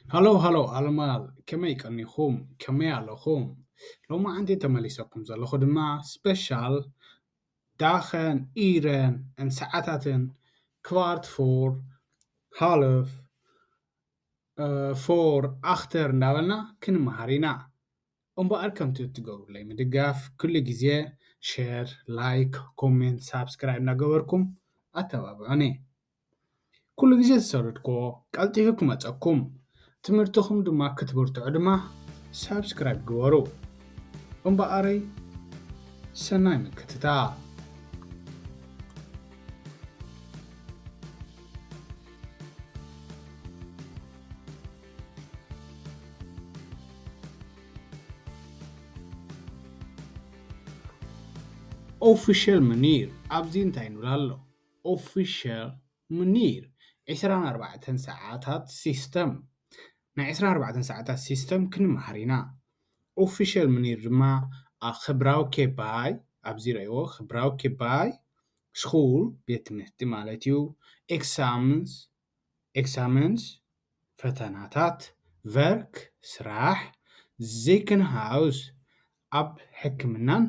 ሃሎ ሃሎ ኣልማል፣ ከመይ ቀኒኹም? ከመይ ኣለኹም? ሎማዓንቲ ተመሊሰኩም ዘለኹ ድማ ስፔሻል ዳኸን ኢረን ን ሰዓታትን ክቫርት ፎር ሃለፍ ፎር ኣኽተር እንዳበልና ክንመሃር ኢና። እምበኣር ከምቲ እትገብሩለይ ምድጋፍ ኩሉ ግዜ ሼር፣ ላይክ፣ ኮሜንት፣ ሳብስክራይብ እናገበርኩም ኣተባብዑኒ። ኩሉ ግዜ ዝሰደድክዎ ቀልጢፉ ክመፀኩም፣ ትምህርትኹም ድማ ክትብርትዑ ድማ ሳብስክራይብ ግበሩ። እምበኣረይ ሰናይ ምክትታል። ኦፊሻል ምኒር ኣብዚ እንታይ ንብል ኣሎ? ኦፊሻል ምኒር ዕስራን ኣርባዕተን ሰዓታት ሲስተም፣ ናይ ዕስራን ኣርባዕተን ሰዓታት ሲስተም ክንመሃር ኢና። ኦፊሻል ምኒር ድማ ኣብ ክብራዊ ኬባይ፣ ኣብዚ ረእይዎ፣ ክብራዊ ኬባይ ስኹል፣ ቤት ትምህርቲ ማለት እዩ። ኤክሳምንስ፣ ኤክሳምንስ፣ ፈተናታት፣ ቨርክ፣ ስራሕ፣ ዜክንሃውስ፣ ኣብ ሕክምናን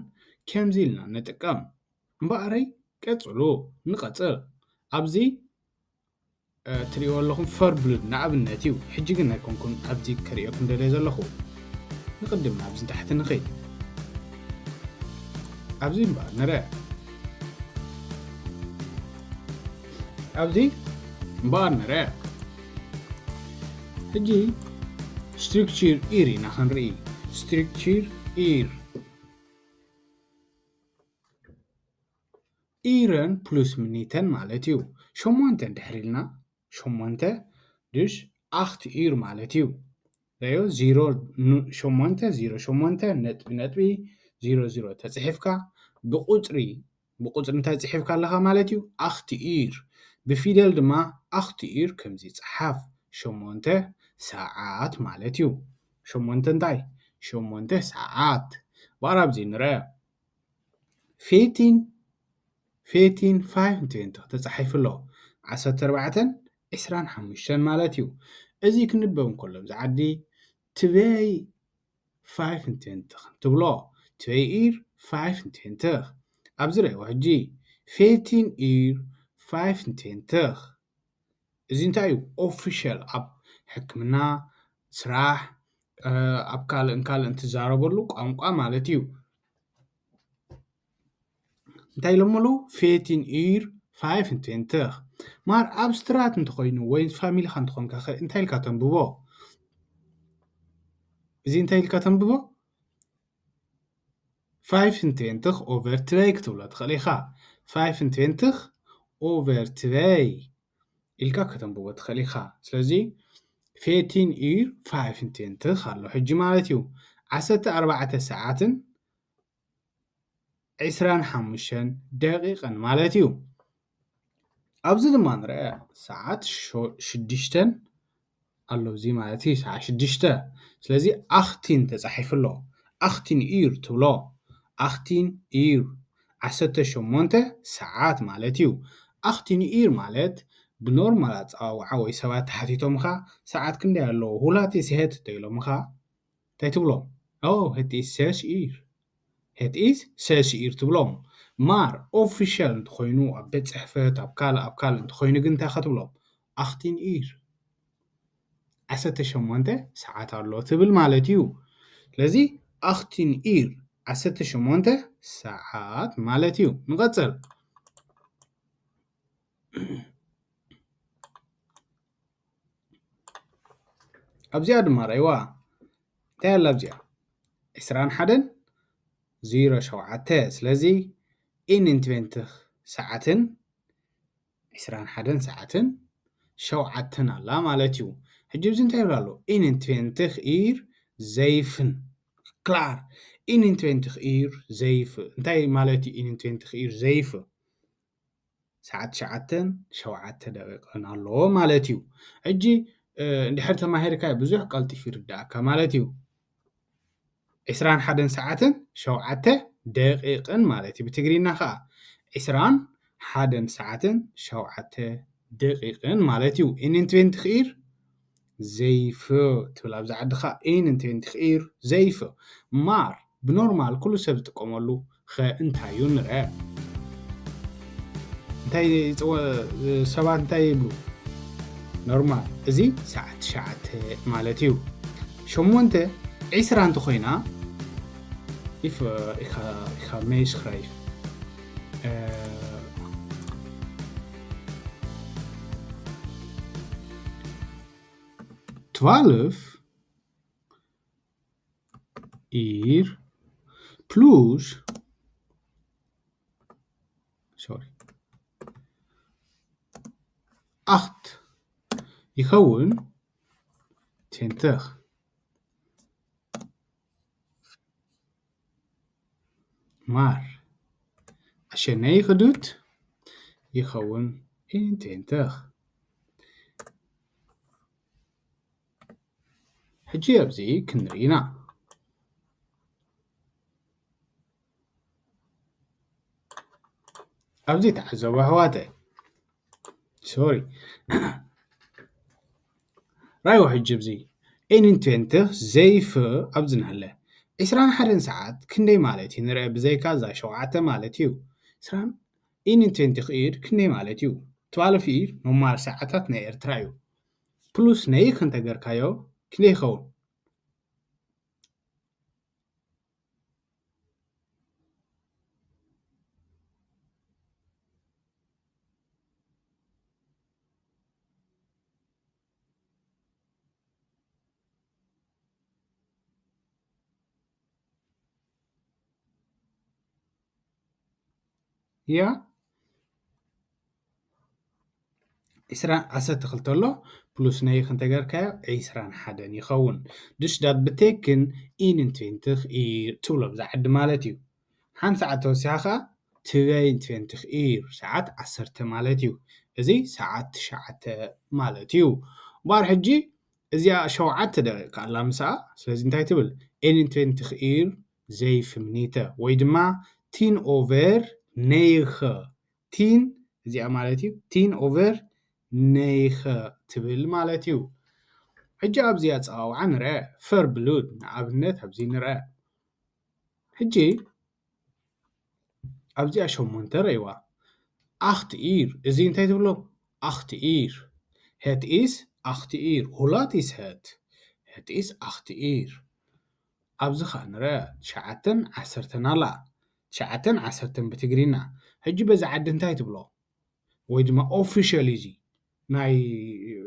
ከምዚ ኢልና ንጥቀም። እምበኣረይ ቀጽሉ፣ ንቐጽል። ኣብዚ እ፣ ትሪእዎ ኣለኹም ፈርብሉድ ንኣብነት እዩ። ሕጂ ግን ኣይኮንኩን ኣብዚ ከርእየኩም ደልየ ዘለኹ። ንቕድም ናብዚ ታሕቲ ንኸይድ። ኣብዚ እምበኣር ንርአ። ኣብዚ እምበኣር ንርአ። ሕጂ ስትሪክቸር ኢር ኢና ክንርኢ። ስትሪክቸር ኢር። ኢረን ፕሉስ ምኒተን ማለት እዩ። ሸሞንተ እንድሕር ኢልና፣ ሸሞንተ ድሽ ኣኽት ኢር ማለት እዩ። ሪኦ ዜሮ ኑ-፣ ሸሞንተ፣ ዜሮ ሸሞንተ፣ ነጥቢ ነጥቢ፣ ዜሮ ዜሮ ተጽሒፍካ ብቁጽሪ፣ ብቁጽሪ እንታይ ጽሒፍካ ኣለኻ ማለት እዩ? ኣኽት ኢር። ብፊደል ድማ ኣኽት ኢር ከምዚ ይጽሓፍ። ሸሞንተ ሰዓት ማለት እዩ። ሸሞንተ እንታይ? ሸሞንተ ሰዓት። ብኣር ኣብዚ ንርአ። ፌቲን፣ ፌቲን ፋይቭ ን ትዌንቲ ተጻሒፉ ኣሎ። ዓሰርተ ኣርባዕተን ዕስራን ሓሙሽተን ማለት እዩ። እዚ ክንበብ እንከሎ ኣብዚ ዓዲ ትበይ ፋይቭ ን ትዌንቲ ትብሎ። ትበይ ኢር ፋይቭ ን ትዌንቲ። ኣብዚ ረእይዎ ሕጂ። ፌቲን ኢር ፋይቭ ን ትዌንቲ። እዚ እንታይ እዩ? ኦፊሻል ኣብ ሕክምና፣ ስራሕ፣ እ፣ ኣብ ካልእን ካልእን ትዛረበሉ ቋንቋ ማለት እዩ። እንታይ ኢሎሞ ኣለዉ? ፌቲን ኢር ፋይቭ ን ትዌንቲ። ማር ኣብስትራክት እንተኾይኑ ወይ ፋሚሊኻ እንተኾንካ ኸ እንታይ ኢልካ ተንብቦ? እዚ እንታይ ኢልካ ተንብቦ? ፋይቭ ን ትዌንቲ ኦቨር ትበይ ክትብሎ ትኽእል ኢኻ። ፋይቭ ን ትዌንቲ ኦቨር ትበይ ኢልካ ከተንብቦ ትኽእል ኢኻ። ስለዚ ፌቲን ኢር ፋይቭ ን ትዌንቲ ኣሎ ሕጂ ማለት እዩ። ዓሰርተ ኣርባዕተ ሰዓትን ዕስራን ሓሙሽተን ደቂቕን ማለት እዩ። ኣብዚ ድማ ንርአ ሰዓት ሾ-፣ ሽዱሽተን ኣሎ እዚ ማለት እዩ፣ ሰዓት ሽዱሽተ። ስለዚ ኣኽቲን ተጻሒፉ ኣሎ። ኣኽቲን ኢር ትብሎ። ኣኽቲን ኢር ዓሰርተ ሸሞንተ ሰዓት ማለት እዩ። ኣኽቲን ኢር ማለት ብኖርማል ኣጸዋውዓ ወይ ሰባት ተሓቲቶምኻ ሰዓት ክንደይ ኣለዎ? ሁላት ይስሄት እንተ ኢሎምኻ እንታይ ትብሎም? ኦ፣ het is zes uur። Het is zes uur ትብሎም። ማር ኦፊሻል እንተኾይኑ ኣብ ቤት ጽሕፈት፣ ኣብ ካልእ፣ ኣብ ካልእ እንተኾይኑ ግን እንታይ ኢኻ ትብሎም? ኣኽቲን ኢር። ዓሰርተ ሸሞንተ ሰዓት ኣሎ ትብል ማለት እዩ። ስለዚ ኣኽቲን ኢር ዓሰርተ ሸሞንተ ሰዓት ማለት እዩ። ንቐጽል። ኣብዚኣ ድማ ረእይዋ። እንታይ ኣላ ኣብዚኣ? ዕስራን ሓደን ዜሮ ሸውዓተ። ስለዚ ኢን ን ትዌንቲ ሰዓትን ዕስራን ሓደን ሰዓትን ሸውዓተን ኣላ ማለት እዩ። ሕጂ ኣብዚ እንታይ ይብል ኣሎ? ኢን ን ትዌንቲ ኢር ዘይፍን። ክላር። ኢን ን ትዌንቲ ኢር ዘይፍ። እንታይ ማለት እዩ ኢን ን ትዌንቲ ኢር ዘይፍ? ሰዓት ትሽዓተን ሸውዓተ ደቂቕን ኣለዎ ማለት እዩ። ሕጂ፣ እ፣ እንድሕር ተማሂርካዮ ብዙሕ ቀልጢፉ ይርድኣካ ማለት እዩ። ዕስራን ሓደን ሰዓትን ሸውዓተ ደቂቕን ማለት እዩ። ብትግርኛ ኸኣ ዕስራን ሓደን ሰዓትን ሸውዓተ ደቂቕን ማለት እዩ። ኢን ን ትዌንቲ ኢር ዘይፍ ትብል ኣብዚ ዓዲ ኸዓ ኢን እንተ እንቲኽኢር ዘይፍ ማር ብኖርማል ኩሉ ሰብ ዝጥቀመሉ ኸ እንታይ እዩ ንርአ። እንታይ ይፅወ ሰባት እንታይ ይብሉ? ኖርማል እዚ ሰዓት ትሽዓተ ማለት እዩ። ሸሞንተ ዒስራ እንተኾይና ኢፍ ኢኻ ኢኻ ሜሽ ኽራይፍ ትዋልፍ ኢር ፕሉስ ሶሪ ኣኽት ይኸውን ቴንተኽ ማር ኣሸነይ ክዱት ይኸውን ኢንቴንተኽ ሕጂ ኣብዚ ክንርኢ ኢና። ኣብዚ ተዓዘቡ ኣሕዋተ ሶሪ ራይዎ ሕጂ ኣብዚ ኤኒንትዌንትኽ ዘይፍ ኣብዚ ንሃለ ዕስራን ሓደን ሰዓት ክንደይ ማለት እዩ ንርአ ብዘይካ እዛ ሸውዓተ ማለት እዩ ዕስራን ኤኒንትዌንትኽ ኢር ክንደይ ማለት እዩ ትዋልፍ ኢር ኖማል ሰዓታት ናይ ኤርትራ እዩ ፕሉስ ነይ ክንተገርካዮ ክንደይ ይኸውን ያ ዒስራ ዓሰርተ ክልተ ኣሎ ፕሉስ ናይ ክንተገርካዮ ዒስራን ሓደን ይኸውን ድሽ ዳት ብቴክን ኢን ኢንትዌንትኽ ኢር ትብሎ ብዛ ዓዲ ማለት እዩ ሓንቲ ሰዓት ተወሲኻ ከዓ ትበይ ኢንትዌንትኽ ኢር ሰዓት ዓሰርተ ማለት እዩ እዚ ሰዓት ትሽዓተ ማለት እዩ ባር ሕጂ እዚኣ ሸውዓተ ደቂቃ ኣላ ምሳኣ ስለዚ እንታይ ትብል ኤን ኢንትዌንትኽ ኢር ዘይፍምኒተ ወይ ድማ ቲን ኦቨር ነይኸ ቲን እዚኣ ማለት እዩ ቲን ኦቨር ነይኸ ትብል ማለት እዩ ሕጂ ኣብዚ ኣፀዋውዓ ንርአ ፈር ብሉድ ንኣብነት ኣብዚ ንርአ ሕጂ ኣብዚኣ ሸሞንተ ረይዋ ኣኽት ኢር እዚ እንታይ ትብሎ ኣኽት ኢር het is ኣኽት ኢር ሁላት is het het is ኣኽት ኢር ኣብዚ ኸዓ ንርአ ትሽዓተን ዓሰርተን ኣላ ትሽዓተን ዓሰርተን ብትግርኛ ሕጂ በዚ ዓዲ እንታይ ትብሎ ወይ ድማ ኦፊሻል እዚ ናይ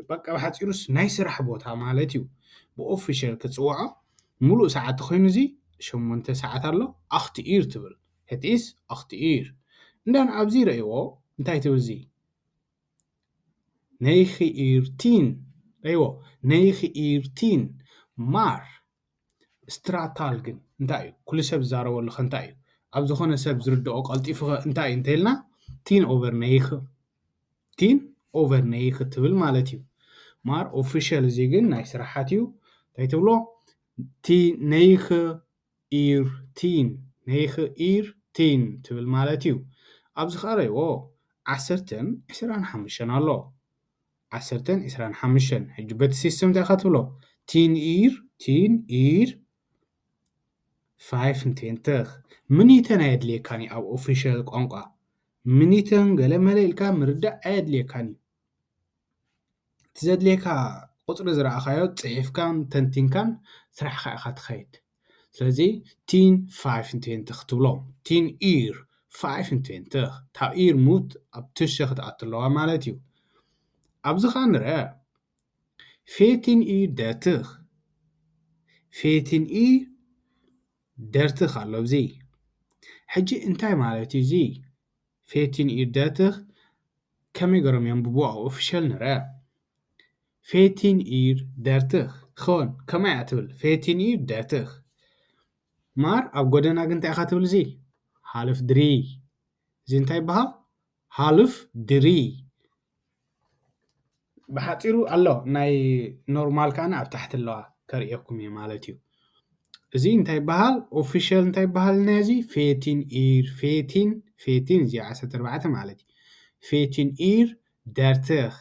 በቃ ብሓፂሩስ ናይ ስራሕ ቦታ ማለት እዩ ብኦፊሻል ክፅውዖ ሙሉእ ሰዓት ተኮይኑ እዚ ሸሞንተ ሰዓት ኣሎ ኣኽቲ ኢር ትብል het is ኣኽቲ ኢር እንዳን ኣብዚ ረእይዎ እንታይ ትብል እዚ ነይኺ ኢር ቲን ረእይዎ ነይኺ ኢር ቲን ማር ስትራታል ግን እንታይ እዩ ኩሉ ሰብ ዝዛረበሉ ከ እንታይ እዩ ኣብ ዝኾነ ሰብ ዝርድኦ ቀልጢፉ ከ እንታይ እዩ እንተኢልና ቲን ኦቨር ነይኽ ቲን ኦቨር ነይኽ ትብል ማለት እዩ ማር ኦፊሻል እዚ ግን ናይ ስራሓት እዩ እንታይ ትብሎ ነይኽ ኢር ቲን ነይኽ ኢር ቲን ትብል ማለት እዩ ኣብዚ ከረይዎ ዓሰርተን ዕስራን ሓሙሽተን ኣሎ ዓሰርተን ዕስራን ሓሙሽተን ሕጂ በቲ ሲስተም እንታይ ኢኻ ትብሎ ቲን ኢር ቲን ኢር ፋይፍ ንቴንተኽ ምኒተን ኣየድልየካን እዩ ኣብ ኦፊሻል ቋንቋ ምኒተን ገለ መለ ኢልካ ምርዳእ ኣየድልየካን እዩ እቲ ዘድልየካ ቁፅሪ ዝረኣኻዮ ፅሒፍካን ተንቲንካን ስራሕካ ኢኻ ትኸይድ ስለዚ ቲን ፋይፍ ንቴንተኽ ትብሎ ቲን ኢር ፋይፍ ንቴንተኽ ታብ ኢር ሙት ኣብ ትሸ ክትኣቱ ኣለዋ ማለት እዩ ኣብዚ ከዓ ንርአ ፌቲን ኢር ደርትኽ ፌቲን ኢር ደርትኽ ኣሎ እዚ ሕጂ እንታይ ማለት እዩ እዚ ፌቲን ኢር ደርትኽ ከመይ ገሮም የንብቡ ኣብ ኦፊሻል ንርአ ፌቲን ኢር ደርትኽ ኾን ከመይ እያ ትብል ፌቲን ኢር ደርትኽ ማር ኣብ ጎደና ግን እንታይ ኢኻ ትብል እዚ ሃልፍ ድሪ እዚ እንታይ ይበሃል ሃልፍ ድሪ ብሓፂሩ ኣሎ ናይ ኖርማል ከዓነ ኣብ ታሕቲ ኣለዋ ከርእየኩም እየ ማለት እዩ እዚ እንታይ ይበሃል ኦፊሻል እንታይ ይበሃል ናይ እዚ ፌቲን ኢር ፌቲን ፌቲን እዚ ዓሰርተ ኣርባዕተ ማለት እዩ ፌቲን ኢር ደርትኽ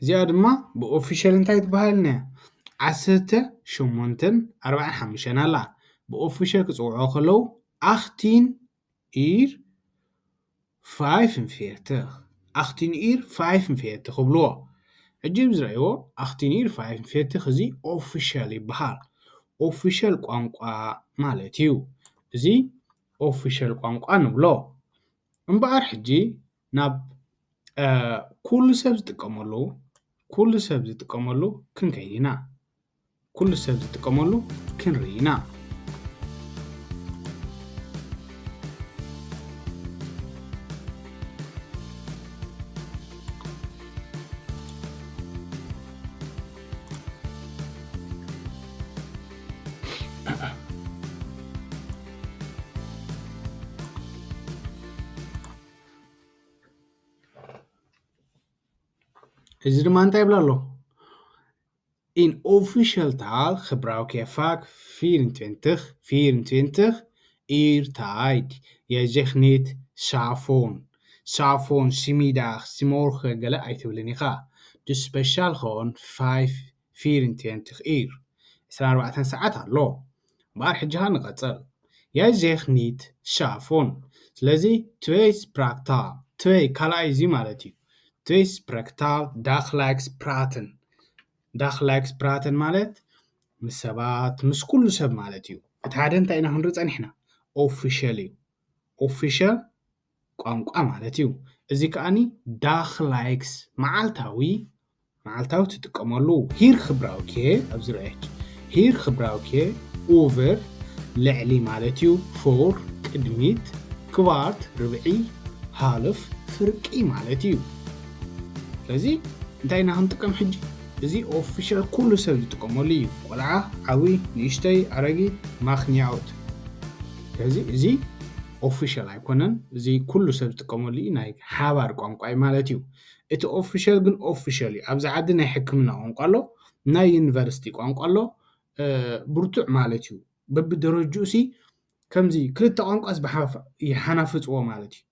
እዚኣ ድማ ብኦፊሻል እንታይ ትበሃል ነ? ዓሰርተ ሸሞንተን ኣርባዕን ሓሙሽተን ኣላ። ብኦፊሻል ክፅውዖ ከለዉ ኣኽቲን ኢር ፋይፍ እንፌርትኽ፣ ኣኽቲን ኢር ፋይፍ እንፌርትኽ ክብልዎ። ሕጂ ዝረእይዎ ኣኽቲን ኢር ፋይፍ እንፌርትኽ እዚ ኦፊሻል ይበሃል። ኦፊሻል ቋንቋ ማለት እዩ። እዚ ኦፊሻል ቋንቋ ንብሎ። እምበኣር ሕጂ ናብ ኩሉ ሰብ ዝጥቀመሉ፣ ኩሉ ሰብ ዝጥቀመሉ ክንከይድ ኢና። ኩሉ ሰብ ዝጥቀመሉ ክንርኢ ኢና። እዚ ድማ እንታይ ይብላ ኣሎ? In official taal gebruik je vaak vierentwintig, vierentwintig uur tijd. Je zegt niet s'avond, s'avond, smiddag, s'morgen ገለ ኣይትብልን ኢኻ። Dus speciaal gewoon vijf, vierentwintig uur. ዕስራን ኣርባዕተን ሰዓት ኣሎ። እምበኣር ሕጂ ኸኣ ንቐጽል። Jij zegt niet s'avond. ስለዚ twee spraaktaal፣ twee ካልኣይ እዚ ማለት እዩ። Twee spraaktaal dagelijks praten. Dagelijks praten ማለት ምስ ሰባት፣ ምስ ኩሉ ሰብ ማለት እዩ። እቲ ሓደ እንታይ ኢና ክንርኢ ጸኒሕና? ኦፊሻል እዩ። ኦፊሻል ቋንቋ ማለት እዩ። እዚ ከኣኒ ዳክላይክስ መዓልታዊ፣ መዓልታዊ ትጥቀመሉ። ሂር ክብራውኬ ኣብዚ ርአች። ሂር ክብራውኬ ኡቨር ልዕሊ ማለት እዩ። ፎር ቅድሚት፣ ክቫርት ርብዒ፣ ሃልፍ ፍርቂ ማለት እዩ። ስለዚ እንታይ ኢና ክንጥቀም ሕጂ? እዚ ኦፊሻል ኩሉ ሰብ ዝጥቀመሉ እዩ። ቆልዓ፣ ዓብዪ፣ ንእሽተይ፣ ኣረጊት፣ ማኽንያውት። ስለዚ እዚ ኦፊሻል ኣይኮነን። እዚ ኩሉ ሰብ ዝጥቀመሉ እዩ። ናይ ሓባር ቋንቋ እዩ ማለት እዩ። እቲ ኦፊሻል ግን ኦፊሻል እዩ። ኣብዚ ዓዲ ናይ ሕክምና ቋንቋ ኣሎ፣ ናይ ዩኒቨርሲቲ ቋንቋ ኣሎ። እ፣ ብርቱዕ ማለት እዩ። በብደረጅኡ ሲ ከምዚ ክልተ ቋንቋስ ብሓፍ-፣ ይሓናፍፅዎ ማለት እዩ።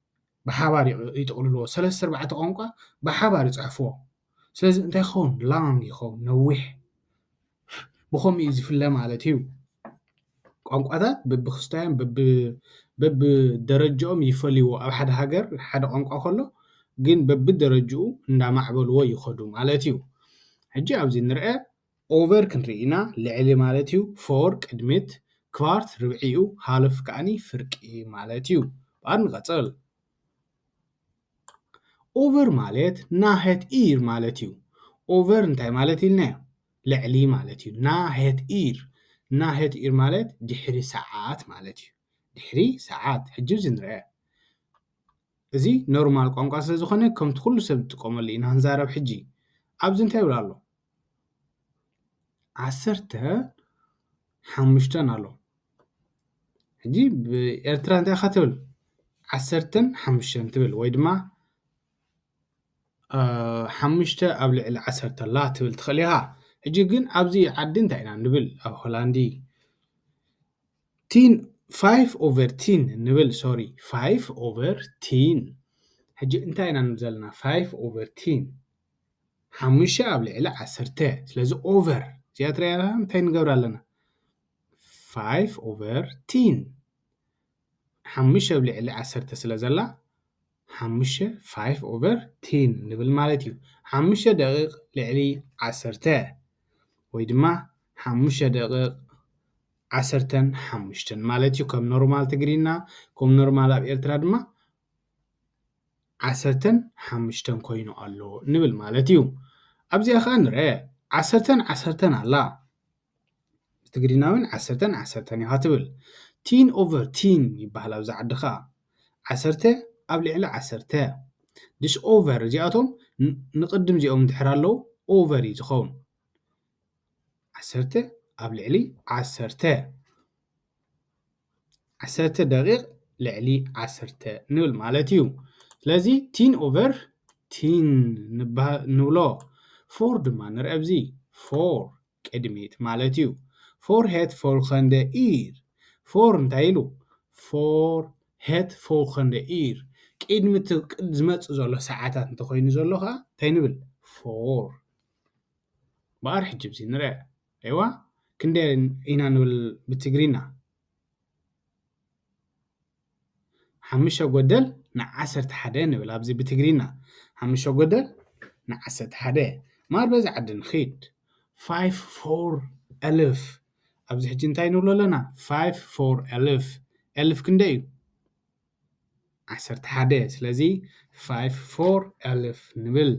ብሓባር ይቕ-፣ ይጥቕልልዎ። ሰለስተ ኣርባዕተ ቋንቋ ብሓባር ይፅሕፍዎ። ስለዚ እንታይ ይኸውን? ላንግ ይኸውን፣ ነዊሕ። ብኸምኡ እዩ ዝፍለ ማለት እዩ። ቋንቋታት በብክስታዮም በብ-፣ በብደረጃኦም ይፈልይዎ። ኣብ ሓደ ሃገር ሓደ ቋንቋ ከሎ ግን በብደረጅኡ እንዳማዕበልዎ ይኸዱ ማለት እዩ። ሕጂ ኣብዚ ንርአ ኦቨር ክንርኢ ኢና። ልዕሊ ማለት እዩ። ፎር ቅድሚት፣ ክቫርት ርብዒ እዩ፣ ሃልፍ ከኣኒ ፍርቂ ማለት እዩ። እምበኣር ንቐጽል። ኦቨር ማለት ናሀት ኢር ማለት እዩ። ኦቨር እንታይ ማለት ኢልናዮ? ልዕሊ ማለት እዩ። ናሀት ኢር፣ ናሀት ኢር ማለት ድሕሪ ሰዓት ማለት እዩ። ድሕሪ ሰዓት። ሕጂ እዚ ንርአ። እዚ ኖርማል ቋንቋ ስለ ዝኾነ ከምቲ ኩሉ ሰብ ዝጥቀመሉ ኢና ክንዛረብ። ሕጂ ኣብዚ እንታይ ይብል ኣሎ? ዓሰርተ ሓሙሽተን ኣሎ። ሕጂ ብኤርትራ እንታይ ኢኻ ትብል? ዓሰርተን ሓሙሽተን ትብል ወይ ድማ፣ እ፣ ሓሙሽተ ኣብ ልዕሊ ዓሰርተ ኣላ ትብል ትኽእል ኢኻ። ሕጂ ግን ኣብዚ ዓዲ እንታይ ኢና ንብል? ኣብ ሆላንዲ ቲን፣ ፋይፍ ኦቨር ቲን ንብል፣ ሶሪ፣ ፋይፍ ኦቨር ቲን። ሕጂ እንታይ ኢና ንብል ዘለና? ፋይፍ ኦቨር ቲን። ሓሙሽተ ኣብ ልዕሊ ዓሰርተ። ስለዚ ኦቨር። እዚኣ ትርእያ ኣለኻ? እንታይ ንገብር ኣለና? ፋይፍ ኦቨር ቲን። ሓሙሽተ ኣብ ልዕሊ ዓሰርተ ስለ ዘላ፣ ሓሙሽተ፣ ፋይፍ ኦቨር ቲን ንብል ማለት እዩ። ሓሙሽተ ደቂቕ ልዕሊ ዓሰርተ ወይ ድማ ሓሙሽተ ደቂቕ ዓሰርተን ሓሙሽተን ማለት እዩ። ከም ኖርማል ትግርኛ፣ ከም ኖርማል ኣብ ኤርትራ ድማ ዓሰርተን ሓሙሽተን ኮይኑ ኣሎ ንብል ማለት እዩ። ኣብዚኣ ኸኣ ንርአ፣ ዓሰርተን ዓሰርተን ኣላ። ብትግርኛ እውን ዓሰርተን ዓሰርተን ኢኻ ትብል። ቲን ኦቨር ቲን ይበሃል ኣብዚ ዓዲ ኸኣ። ዓሰርተ ኣብ ልዕሊ ዓሰርተ። ዲስ ኦቨር እዚኣቶም ን-፣ ንቕድም እዚኦም እንድሕር ኣለዉ ኦቨር እዩ ዝኸውን። ዓሰርተ ኣብ ልዕሊ ዓሰርተ። ዓሰርተ ደቂቕ ልዕሊ ዓሰርተ ንብል ማለት እዩ። ስለዚ ቲን ኦቨር ቲን ንብሃ-፣ ንብሎ። ፎር ድማ ንርአ ኣብዚ። ፎር ቅድሚት ማለት እዩ። ፎር ሄት ፎልኸንደ ኢር። ፎር እንታይ ኢሉ? ፎር ሄት ፎልኸንደ ኢር። ቅድሚ እቲ ቅድ-፣ ዝመጽእ ዘሎ ሰዓታት እንተኾይኑ ዘሎ ኸዓ እንታይ ንብል? four። እምበኣር ሕጂ ኣብዚ ንርአ። እዋ ክንደይ ኢና ንብል ብትግርኛ? ሓሙሽተ ጎደል ንዓሰርተ ሓደ ንብል። ኣብዚ ብትግርኛ ሓሙሽተ ጎደል ንዓሰርተ ሓደ። እምበኣር በዚ ዓዲ ንኺድ። Five four እልፍ። ኣብዚ ሕጂ እንታይ ንብሎ ኣለና? Five four እልፍ። እልፍ ክንደይ እዩ? ዓሰርተ ሓደ። ስለዚ five four እልፍ ንብል።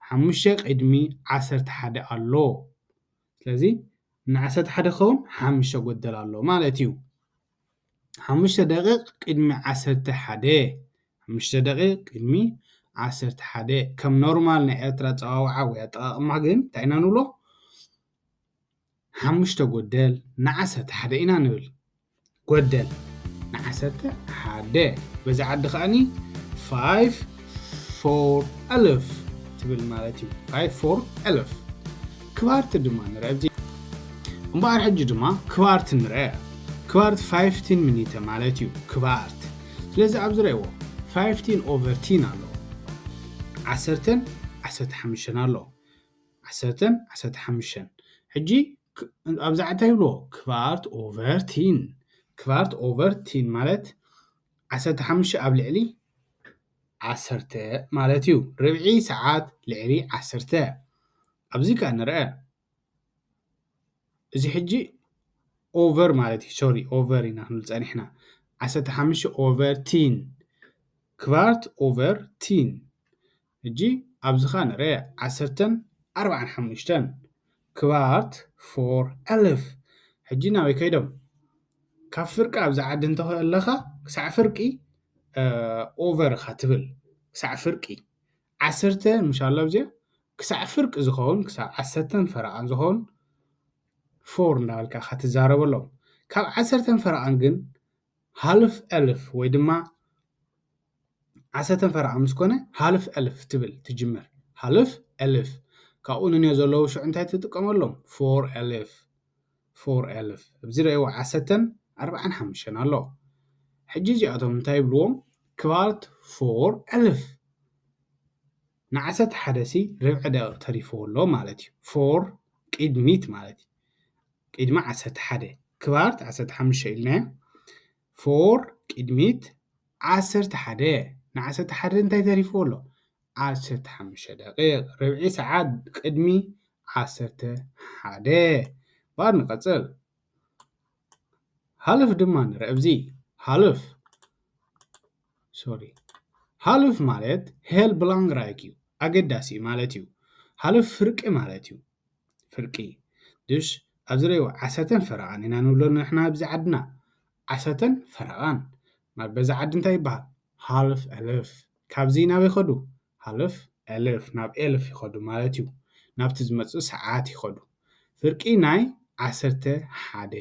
ሓሙሽተ ቅድሚ ዓሰርተ ሓደ ኣሎ። ስለዚ ንዓሰርተ ሓደ ክኸውን ሓሙሽተ ጎደል ኣሎ ማለት እዩ። ሓሙሽተ ደቂቕ ቅድሚ ዓሰርተ ሓደ። ሓሙሽተ ደቂቕ ቅድሚ ዓሰርተ ሓደ። ከም ኖርማል ናይ ኤርትራ ኣጸዋውዓ ወይ ኣጠቓቕማ ግን እንታይ ኢና ንብሎ? ሓሙሽተ ጎደል ንዓሰርተ ሓደ ኢና ንብል። ጎደል ንዓሰርተ ሓደ። በዚ ዓዲ ከኣኒ five four እልፍ ትብል ማለት እዩ። Five four እልፍ። ክባርት ድማ ንርአ ኣብዚ። እምበኣር ሕጂ ድማ ክባርት ንርአ። ክባርት fifteen ሚኒተ ማለት እዩ። ክባርት። ስለዚ ኣብዚ ረእዎ fifteen over ten ኣሎ። ዓሰርተን ዓሰርተ ሓሙሽተን ኣሎ። ዓሰርተን ዓሰርተ ሓሙሽተን። ሕጂ ክ-፣ ኣብዚ ዓዲ እንታይ ይብልዎ? ክባርት ኦቨር ቲን። ክባርት ኦቨር ቲን ማለት ዓሰርተ ሓሙሽተ ኣብ ልዕሊ ዓሰርተ ማለት እዩ። ርብዒ ሰዓት ልዕሊ ዓሰርተ። ኣብዚ ከኣ ንርአ። እዚ ሕጂ ኦቨር ማለት እዩ። ሶሪ፣ ኦቨር ኢና ክንብል ጸኒሕና። ዓሰርተ ሓሙሽተ ኦቨር ቲን። ክባርት ኦቨር ቲን። ሕጂ ኣብዚ ኸኣ ንርአ። ዓሰርተን ኣርባዓን ሓሙሽተን። ክባርት ፎር እልፍ። ሕጂ ናበይ ከይዶም? ካብ ፍርቂ ኣብዚ ዓዲ እንተለኻ ክሳዕ ፍርቂ፣ እ፣ ኦቨር ኢኻ ትብል። ክሳዕ ፍርቂ። ዓሰርተ ምሽ ኣሎ ኣብዚኣ። ክሳዕ ፍርቂ ዝኸውን፣ ክሳብ ዓሰርተን ፈረቓን ዝኸውን ፎር እንዳበልካ ኢኻ ትዛረበሎም። ካብ ዓሰርተን ፈረቓን ግን ሃልፍ እልፍ ወይ ድማ ዓሰርተን ፈረቓን ምስ ኮነ ሃልፍ እልፍ ትብል ትጅምር። ሃልፍ እልፍ። ካብኡ ንንዮ ዘለዉ ሽዑ እንታይ ትጥቀመሎም? ፎር እልፍ። ፎር እልፍ። ኣብዚ ረእይዎ ዓሰርተን ኣርባዓን ሓሙሽተን ኣሎ። ሕጂ እዚኣቶም እንታይ ይብልዎም? ክባርት ፎር እልፍ። ንዓሰርተ ሓደ ሲ ርብዒ ደቂቕ ተሪፍዎ ኣሎ ማለት እዩ። ፎር ቅድሚት ማለት እዩ። ቅድሚ ዓሰርተ ሓደ። ክባርት ዓሰርተ ሓሙሽተ ኢልናዮ። ፎር ቅድሚት ዓሰርተ ሓደ። ንዓሰርተ ሓደ እንታይ ተሪፍዎ ኣሎ? ዓሰርተ ሓሙሽተ ደቂቕ። ርብዒ ሰዓት ቅድሚ ዓሰርተ ሓደ። እምበኣር ንቐጽል። ሃልፍ ድማ ንርአ ኣብዚ። ሃልፍ። ሶሪ። ሃልፍ ማለት ሄል ብላንግራይክ እዩ። ኣገዳሲ ማለት እዩ። ሃልፍ ፍርቂ ማለት እዩ። ፍርቂ። ድሽ ኣብዚ ረእይዎ ዓሰርተን ፈረቓን ኢና ንብሎ ንሕና ኣብዚ ዓድና። ዓሰርተን ፈረቓን። እምበኣር በዛ ዓዲ እንታይ ይበሃል? ሃልፍ እልፍ። ካብዚ ናበይ ይኸዱ? ሃልፍ እልፍ። ናብ እልፍ ይኸዱ ማለት እዩ። ናብቲ ዝመጽእ ሰዓት ይኸዱ። ፍርቂ ናይ ዓሰርተ ሓደ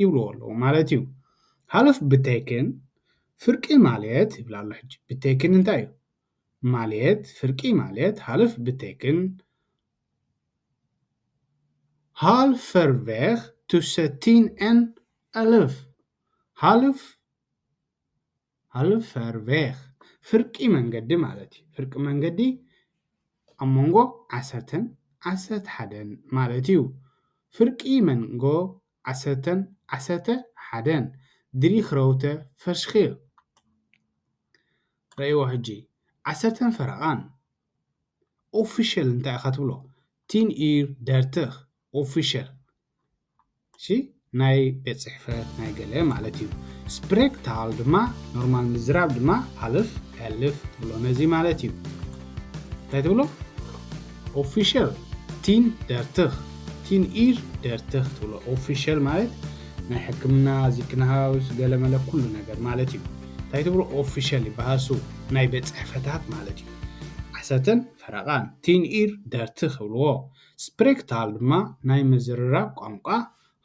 ይብልዎ ኣለዉ ማለት እዩ። ሃልፍ ብቴክን ፍርቂ ማለት ይብል ኣሎ ሕጂ። ብቴክን እንታይ እዩ? ማለት ፍርቂ ማለት ሃልፍ ብቴክን ሃልፈርቬግ ቱሰን ቲን ኤን እልፍ። ሃልፍ፣ ሃልፈርቬግ ፍርቂ መንገዲ ማለት እዩ። ፍርቂ መንገዲ ኣብ መንጎ ዓሰርተን ዓሰርተ ሓደን ማለት እዩ። ፍርቂ መንጎ ዓሰርተን ዓሰርተ ሓደን። ድሪ ግሮተ ፈሽኺል። ረእይዎ ሕጂ። ዓሰርተን ፈረቓን። ኦፊሻል እንታይ ኢኻ ትብሎ? ቲን ኢር ደርትኽ። ኦፊሻል። እሺ፣ ናይ ቤት ጽሕፈት ናይ ገለ ማለት እዩ። ስፕሬክታል ድማ፣ ኖርማል ምዝራብ ድማ ሃልፍ እልፍ ትብሎ ነዚ ማለት እዩ። እንታይ ትብሎ? ኦፊሻል ቲን ደርትኽ፣ ቲን ኢር ደርትኽ ትብሎ። ኦፊሻል ማለት ናይ ሕክምና፣ ዚክንሃውስ፣ ገለመለ ኩሉ ነገር ማለት እዩ። እንታይ ትብሎ? ኦፊሻል ይበሃል፣ እሱ ናይ ቤት ጽሕፈታት ማለት እዩ። ዓሰርተን ፈረቓን፣ ቲን ኢር ደርትኽ ይብልዎ። ስፕሬክታል ድማ ናይ ምዝርራብ ቋንቋ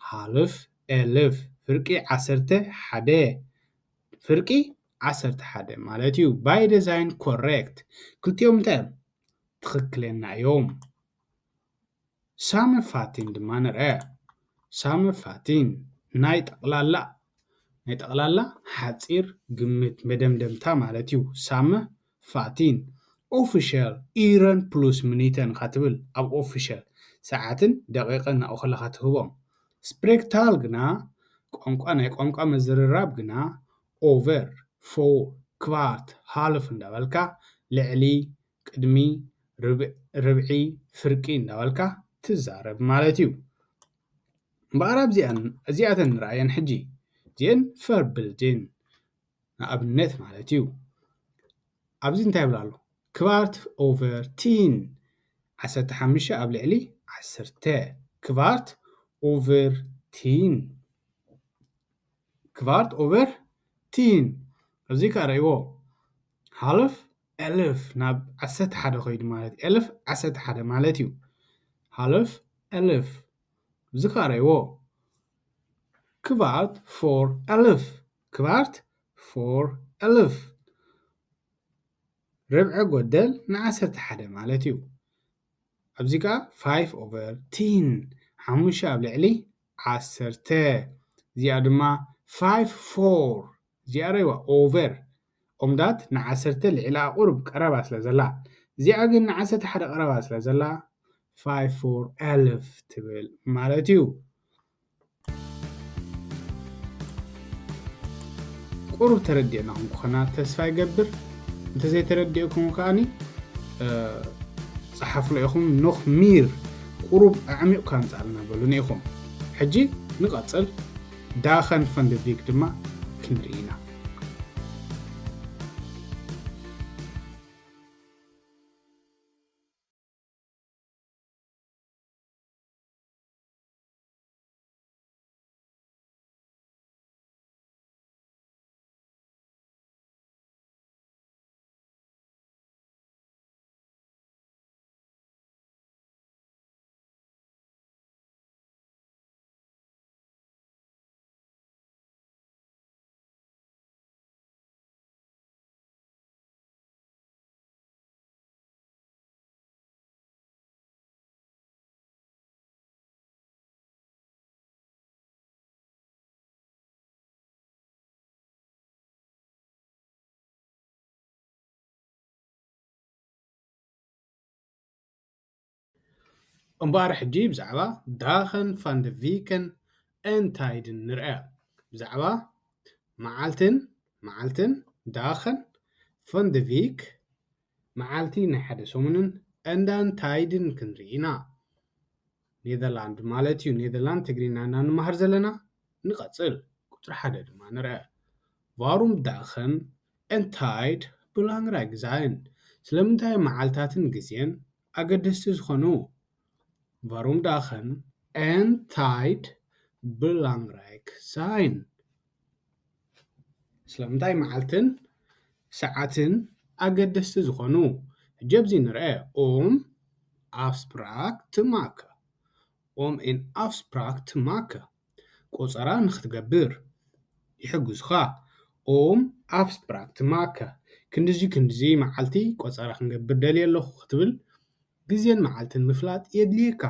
ሃልፍ እልፍ፣ ፍርቂ ዓሰርተ ሓደ፣ ፍርቂ ዓሰርተ ሓደ ማለት እዩ። ባይ ዲዛይን ኮሬክት። ክልቲኦም እንታይ እዮም? ትኽክለና እዮም። ሳመፋቲን ድማ ንርአ። ሳመፋቲን ናይ ጠቕላላ፣ ናይ ጠቕላላ ሓጺር ግምት መደምደምታ ማለት እዩ። ሳመፋቲን። official uren plus minuten ኢኻ ትብል። ኣብ official ሰዓትን ደቂቕን ናብኡ ከለኻ ትህቦም። ስፕሬክታል ግና፣ ቋንቋ፣ ናይ ቋንቋ ምዝርራብ ግና፣ over፣ vor፣ kvart፣ half እንዳበልካ፣ ልዕሊ፣ ቅድሚ፣ ርብዒ፣ ፍርቂ እንዳበልካ ትዛረብ ማለት እዩ። እምበኣር ኣብዚኣን እዚኣተን ንርኣየን ሕጂ። እዚአን ቨርብልድን ንኣብነት ማለት እዩ። ኣብዚ እንታይ ይብል ኣሎ? Kvart over tien፣ ዓሰርተ ሓሙሽተ ኣብ ልዕሊ ዓሰርተ። Kvart over tien፣ kvart over tien። ኣብዚ ከኣ ረእይዎ፣ half elf ናብ ዓሰርተ ሓደ ከይዱ ማለት፣ elf ዓሰርተ ሓደ ማለት እዩ። Half elf። እዚ ከኣ ረእይዎ፣ kvart voor elf፣ kvart voor elf፣ ርብዒ ጎደል ንዓሰርተ ሓደ ማለት እዩ። ኣብዚ ከኣ five over tien፣ ሓሙሽተ ኣብ ልዕሊ ዓሰርተ። እዚኣ ድማ five for፣ እዚኣ ረእይዋ፣ over፣ ኦምዳት ንዓሰርተ ልዕላ ቁሩብ ቀረባ ስለ ዘላ፣ እዚኣ ግን ንዓሰርተ ሓደ ቀረባ ስለ ዘላ፣ five for elf ትብል ማለት እዩ። ቁሩብ ተረዲእናኹም ክኾና ተስፋ ይገብር። እንተዘይተረዲእኩም ከኣኒ፣ እ፣ ጸሓፍሎ ኢኹም። Noch mehr፣ ቁሩብ ኣዕሚቕካ ኣምጻልና በሉኒ ኢኹም። ሕጂ ንቐጽል። Dagen van de week ድማ ክንርኢ ኢና። እምበኣር ሕጂ ብዛዕባ Dagen van de week en tijden ንርኣ። ብዛዕባ መዓልትን፣ መዓልትን፣ Dagen van de week፣ መዓልቲ ናይ ሓደ ሰሙንን፣ en tijden ክንርኢ ኢና። ኔዘርላንድ ማለት እዩ። ኔዘርላንድ ትግርኛ ኢና ንመሃር ዘለና። ንቐጽል። ቁጽሪ ሓደ ድማ ንርኣ። Waarom dagen en tijd belangrijk zijn? ስለምንታይ መዓልታትን ግዜን ኣገደስቲ ዝኾኑ? Waarom dagen en tijd belangrijk zijn? ስለምንታይ መዓልትን ሰዓትን ኣገደስቲ ዝኾኑ? ሕጂ ኣብዚ ንርአ። Om afspraak te maken። Om een afspraak te maken። ቆጸራ ንኽትገብር ይሕግዙኻ። Om afspraak te maken። ክንድዚ ክንድዚ መዓልቲ ቆጸራ ክንገብር ደልየ ኣለኹ ክትብል ግዜን መዓልትን ምፍላጥ የድልየካ።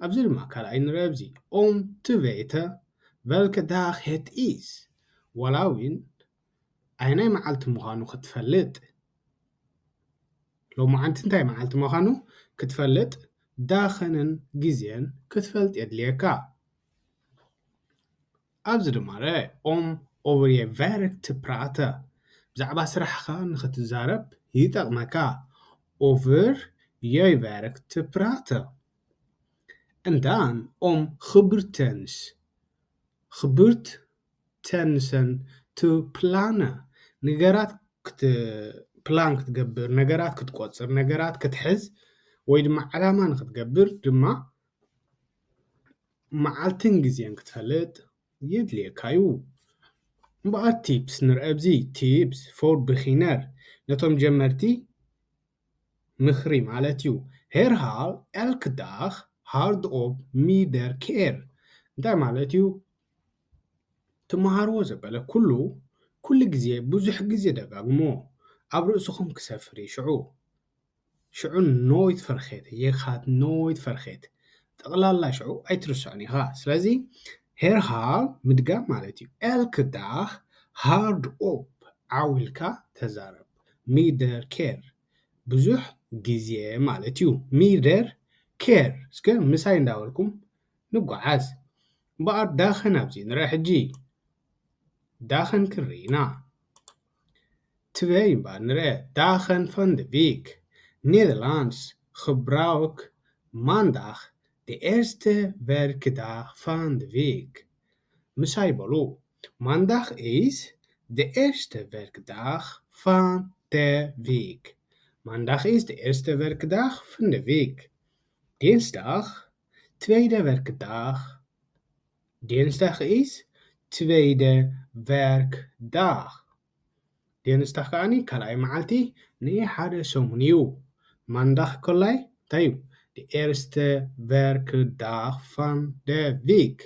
ኣብዚ ድማ ካልኣይ ንርአ። ኣብዚ om te weten welke dag het is፣ ዋላ እውን ኣይናይ መዓልቲ ምዃኑ ክትፈልጥ፣ ሎማዓንቲ እንታይ መዓልቲ ምዃኑ ክትፈልጥ፣ ዳኸንን ግዜን ክትፈልጥ የድልየካ። ኣብዚ ድማ ርአ። Om over je werk te praten፣ ብዛዕባ ስራሕኻ ንኽትዛረብ ይጠቕመካ። Over je werk te praten። En dan om gebeurtenis፣ gebeurtenissen te plannen፣ ነገራት ክት-፣ ፕላን ክትገብር፣ ነገራት ክትቆጽር፣ ነገራት ክትሕዝ፣ ወይ ድማ ዕላማ ንኽትገብር ድማ መዓልትን ግዜን ክትፈልጥ የድልየካ እዩ። እምበኣር ቲፕስ ንርአ። ኣብዚ ቲፕስ for beginner፣ ነቶም ጀመርቲ ምኽሪ ማለት እዩ። Herhaal elke dag hardop meerdere keer። እንታይ ማለት እዩ? ትመሃርዎ ዘበለ ኩሉ፣ ኩሉ ግዜ፣ ብዙሕ ግዜ ደጋግሞ። ኣብ ርእስኹም ክሰፍር እዩ ሽዑ። ሽዑ nooit vergeten፣ je gaat nooit vergeten። ጠቕላላ ሽዑ ኣይትርስዖን ኢኻ። ስለዚ herhaal ምድጋም ማለት እዩ። Elke dag hardop፣ ዓው ኢልካ ተዛረብ። Meerdere keer፣ ብዙሕ ግዜ ማለት እዩ። Mit der Kehr። እስከ ምሳይ እንዳበልኩም ንጓዓዝ። እምበኣር ዳኸን ኣብዚ ንርአ ሕጂ። ዳኸን ክንርኢ ኢና። Twee እምበኣር ንርአ። Dagen van de week. Nederlands: gebruik maandag de eerste werkdag van de week. ምሳይ በሉ። Maandag is de eerste werkdag van de week. Maandag is de eerste werkdag van de week. Dinsdag: tweede werkdag. Dinsdag is tweede werkdag. ዴንስዳኽ ከዓኒ ካልኣይ መዓልቲ ናይ ሓደ ሰሙን እዩ። ማንዳኽ ኮላይ እንታይ እዩ? De eerste werkdag van de week።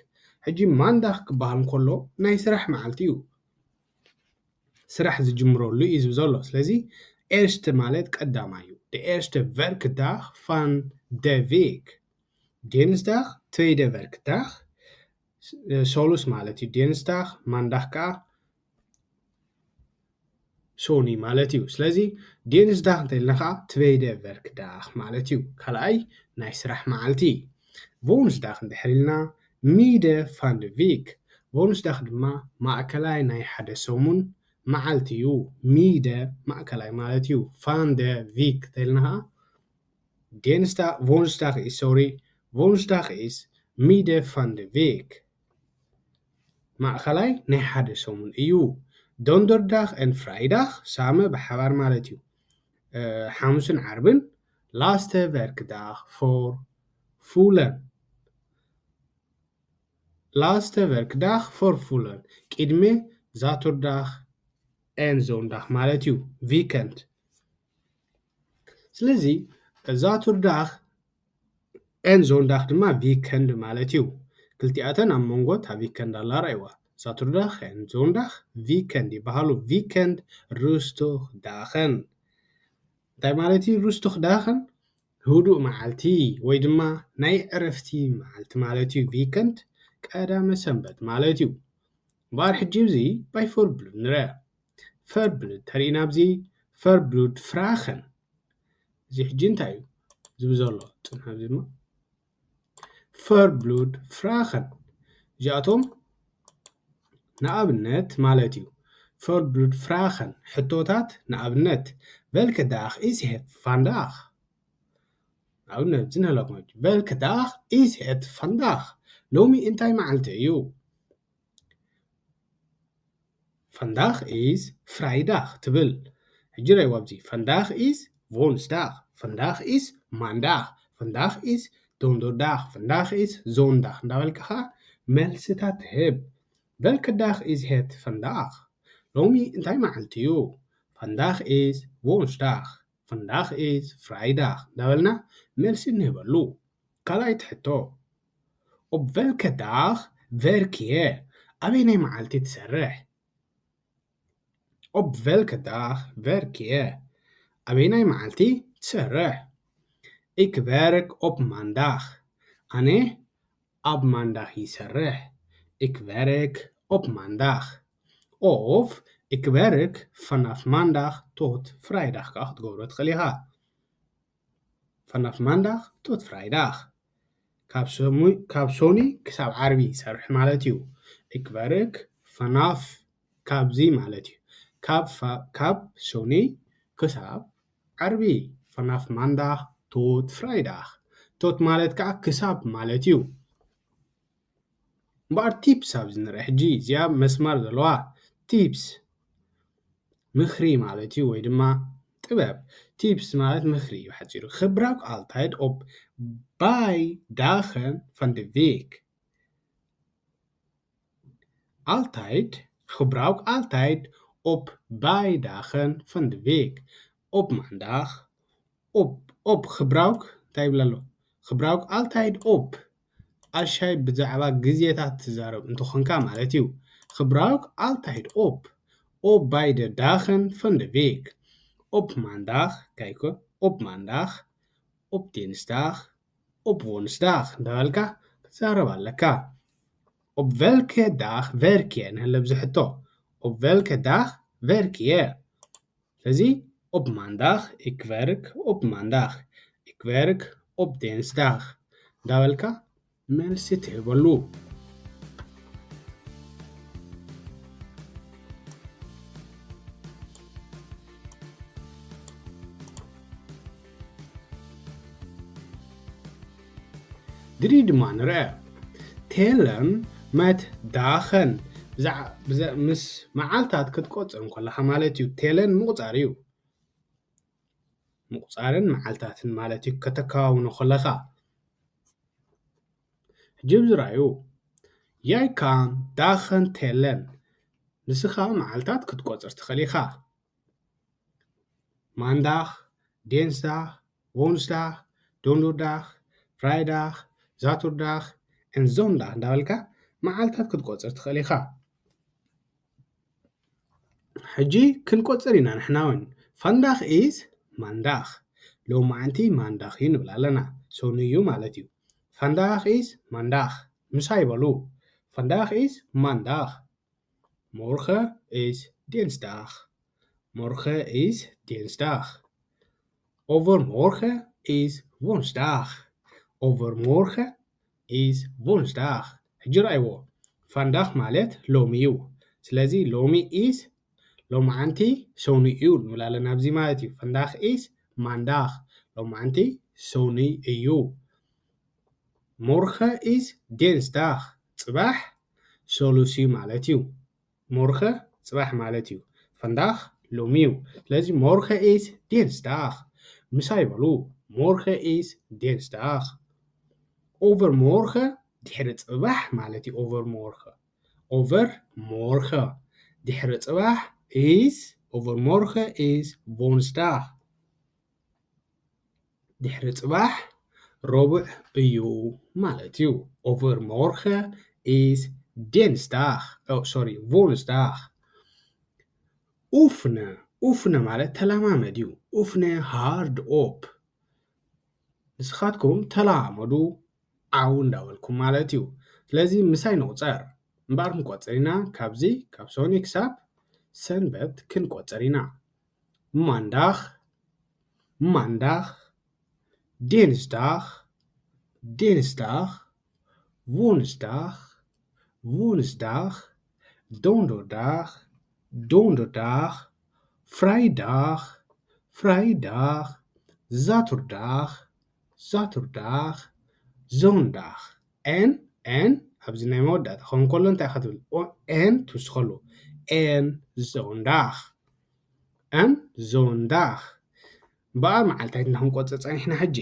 ሕጂ ማንዳኽ ክበሃል እንከሎ ናይ ስራሕ መዓልቲ እዩ። ስራሕ ዝጅምረሉ እዩ ዝብል ዘሎ። ስለዚ eerste ማለት ቀዳማይ እዩ። De eerste werkdag van de week. Dinsdag tweede werkdag፣ ሰሉስ ማለት እዩ። ዴንስዳኽ፣ ማንዳኽ ከዓ ሶኒ ማለት እዩ። ስለዚ ዴንስዳኽ እንተኢልና ከዓ ትበይደ ቨርክዳኽ ማለት እዩ። ካልኣይ ናይ ስራሕ መዓልቲ። ቮንስዳኽ እንድሕር ኢልና ሚደ ፋንድቪክ። ቮንስዳኽ ድማ ማእከላይ ናይ ሓደ ሰሙን መዓልቲ እዩ። ሚደ ማእከላይ ማለት እዩ። ፋንደ ቪክ እንተኢልና ከዓ ዴንስዳ ቮንስዳኽ ኢስ፣ ሶሪ፣ ቮንስዳኽ ኢስ ሚደ ፋንድቪክ። ማእኸላይ ናይ ሓደ ሰሙን እዩ። ዶንደርዳኽ ኤን ፍራይዳኽ ሳመ ብሓባር ማለት እዩ። ሓሙስን ዓርብን ላስተ ቨርክዳኽ ፎር ፉለን። ላስተ ቨርክዳኽ ፎር ፉለን ቅድሚ ዛቱርዳኽ ኤን ዞንዳኽ ማለት እዩ። ቪከንድ። ስለዚ ዛቱርዳኽ ኤን ዞንዳኽ ድማ ቪከንድ ማለት እዩ። ክልቲኣተን ኣብ መንጎ እታ ቪከንድ ኣላ፣ ረኣይዋ። ዛቱርዳኽ ኤን ዞንዳኽ ቪከንድ ይበሃሉ። ቪከንድ ሩስቱኽ ዳኸን እንታይ ማለት እዩ? ሩስቱኽ ዳኸን ህዱእ መዓልቲ ወይ ድማ ናይ ዕረፍቲ መዓልቲ ማለት እዩ። ቪከንድ ቀዳመ ሰንበት ማለት እዩ። እምበኣር ሕጂ እዚ ባይ ፎር ብሉድ ንርአ። ፎር ብሉድ ተሪእና ኣብዚ ፎር ብሉድ ፍራኸን። እዚ ሕጂ እንታይ እዩ ዝብል ዘሎ? ጽንሕ ኣብዚ ድማ ፎር ብሉድ ፍራኸን። እዚኣቶም ንኣብነት ማለት እዩ። ፎር ብሉድ ፍራኸን ሕቶታት ንኣብነት፣ ቨልከ ዳኽ ኢስ ሄት ፋንዳኽ? ንኣብነት ዝንህለኩም፣ ቨልከ ዳኽ ኢስ ሄት ፋንዳኽ? ሎሚ እንታይ መዓልቲ እዩ? ፋንዳኽ ኢስ ፍራይዳኽ ትብል። ሕጂ ረእይዋ ኣብዚ፣ ፋንዳኽ ኢስ ቮንስዳኽ፣ ፋንዳኽ ኢስ ማንዳኽ፣ ፋንዳኽ ኢስ ዶንደርዳኽ፣ ፋንዳኽ ኢስ ዞንዳኽ እንዳበልካ ኸዓ መልስታት ትህብ። ቨልከ ዳኽ ኢስ ሄት ፋንዳኽ? ሎሚ እንታይ መዓልቲ እዩ? ፋንዳኽ ኢስ ቮንስዳኽ፣ ፋንዳኽ ኢስ ፍራይዳኽ እንዳበልና መልሲ ንህበሉ። ካልኣይቲ ሕቶ፣ ኦፕ ቨልከ ዳኽ ቨርክ የ? ኣበየናይ መዓልቲ ትሰርሕ? ኦፕ ቨልከ ዳኽ ቨርክ የ? ኣበየናይ መዓልቲ ትሰርሕ? ኢክ ቨርክ ኦፕ ማንዳኽ። ኣነ ኣብ ማንዳኽ ይሰርሕ። ኢክ ቨርክ ኦፕ ማንዳኽ። ኦፍ ኢክ ቨርክ ፋናፍ ማንዳኽ ቶት ፍራይዳኽ ከኣ ክትገብሮ ትኽእል ኢኻ። ፋናፍ ማንዳኽ ቶት ፍራይዳኽ። ካብ ሰሙ-፣ ካብ ሶኒ ክሳብ ዓርቢ ይሰርሕ ማለት እዩ። ኢክ ቨርክ ፋናፍ ካብዚ ማለት እዩ። ካብ ፋ-፣ ካብ ሶኒ ክሳብ ዓርቢ። ፋናፍ ማንዳኽ ቶት ፍራይዳኽ። ቶት ማለት ከዓ ክሳብ ማለት እዩ። እምበኣር ቲፕስ ኣብዚ ንርአ ሕጂ፣ እዚኣ መስመር ዘለዋ ቲፕስ ምኽሪ ማለት እዩ፣ ወይ ድማ ጥበብ። ቲፕስ ማለት ምኽሪ እዩ ብሓጺሩ። ክብራውክ ኣልታይድ ኦፕ ባይ ዳኸን ፈንድቪክ። ኣልታይድ፣ ክብራውክ ኣልታይድ ኦፕ ባይ ዳኸን ፈንድቪክ። ኦፕ ማንዳኽ፣ ኦፕ፣ ኦፕ ክብራውክ እንታይ ይብል ኣሎ? ክብራውክ ኣልታይድ ኦፕ። ኣሻይ ብዛዕባ ግዜታት ትዛረብ እንተኾንካ ማለት እዩ። ክብራውክ ኣልታይድ ኦፕ። ኦፕ ባይ ደ ዳኸን ፈንድቪክ። ኦፕ ማንዳኽ፣ ካይኮ፣ ኦፕ ማንዳኽ፣ ኦፕ ዴንስዳኽ፣ ኦፕ ቮንስዳኽ እንዳበልካ ክትዛረብ ኣለካ። ኦፕ ቨልከ ዳኽ ቨርክ የ ንህለ ኣብዚ ሕቶ። ኦፕ ቨልከ ዳኽ ቨርክ የ። ስለዚ Op maandag, ik werk op maandag. Ik werk op dinsdag. እንዳበልካ መልሲ ትህበሉ። ድሪ ድማ ንርአ። Tellen met dagen. ብዛዕ-፣ ብዘ-፣ ምስ መዓልታት ክትቆጽር እንከለኻ ማለት እዩ። Tellen ምቑጻር እዩ። ምቑጻርን መዓልታትን ማለት እዩ፣ ከተከዋውኖ ከለኻ። ሕጂ ኣብዚ ርኣዩ። Jij kan dagen tellen. ንስኻ መዓልታት ክትቆጽር ትኽእል ኢኻ። Maandag, dinsdag, woensdag, donderdag, vrijdag, zaterdag en zondag እንዳበልካ መዓልታት ክትቆጽር ትኽእል ኢኻ። ሕጂ ክንቆጽር ኢና ንሕና እውን። Vandaag is maandag። ሎማዓንቲ ማንዳኽ እዩ ንብል ኣለና። ሰኑይ እዩ ማለት እዩ። Vandaag is maandag። ምሳይ በሉ። Vandaag is maandag. Morgen is dinsdag. Morgen is dinsdag. Overmorgen is woensdag. Overmorgen is woensdag. ሕጂ ረኣይዎ። Vandaag ማለት ሎሚ እዩ። ስለዚ ሎሚ is ሎማዓንቲ ሰኑይ እዩ ንብል ኣለና ኣብዚ ማለት እዩ። Vandaag is maandag። ሎማዓንቲ ሰኑይ እዩ። Morgen is dinsdag። ጽባሕ ሰሉስ እዩ ማለት እዩ። Morgen ጽባሕ ማለት እዩ። Vandaag ሎሚ እዩ። ስለዚ morgen is dinsdag። ምሳይ በሉ። Morgen is dinsdag። Overmorgen ድሕሪ ጽባሕ ማለት እዩ። Overmorgen። Overmorgen ድሕሪ ጽባሕ is፣ overmorgen is woensdag። ድሕሪ ጽባሕ ረቡዕ እዩ ማለት እዩ። Overmorgen is dinsdag። Oh, sorry, woensdag። Oefenen. Oefenen ማለት ተለማመድ እዩ። Oefenen hardop። ንስኻትኩም ተለማመዱ ዓው እንዳበልኩም ማለት እዩ። ስለዚ ምሳይ ንቑጸር። እምበኣር ክንቆጽር ኢና። ካብዚ፣ ካብ ሰኑይ ክሳብ ሰንበት ክንቆጽር ኢና። Maandag, maandag, dinsdag, dinsdag, woensdag, woensdag, donderdag, donderdag, vrijdag, vrijdag, zaterdag, zaterdag, zondag። En, en ኣብዚ ናይ መወዳእታ ክኸውን ከሎ እንታይ ኢኻ ትብል? ኦ-፣ en ትውስኸሉ። En zondag። En zondag። እምበኣር መዓልታትና ክንቆጽር ጸኒሕና ሕጂ።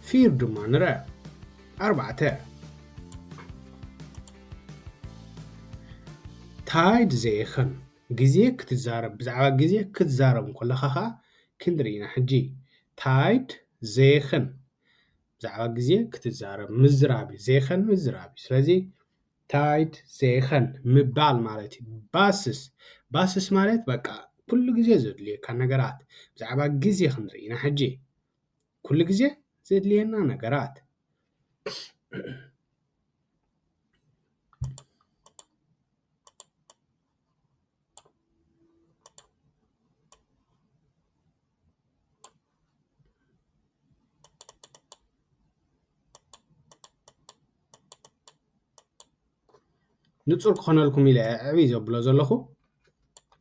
Vier ድማ ንርአ። ኣርባዕተ። Tijd zeggen። ግዜ ክትዛረብ፣ ብዛዕባ ግዜ ክትዛረብ እንከለኻ ኸኣ ክንርኢ ኢና ሕጂ። Tijd zeggen። ብዛዕባ ግዜ ክትዛረብ፣ ምዝራብ እዩ። Zeggen ምዝራብ እዩ። ስለዚ tijd zeggen ምባል ማለት እዩ። Basis፣ basis ማለት በቃ ኩሉ ግዜ ዘድልየካ ነገራት። ብዛዕባ ግዜ ክንርኢ ኢና ሕጂ። ኩሉ ግዜ ዘድልየና ነገራት። ንጹር ክኾነልኩም ኢለ ዕብይ ዘብሎ ዘለኹ፣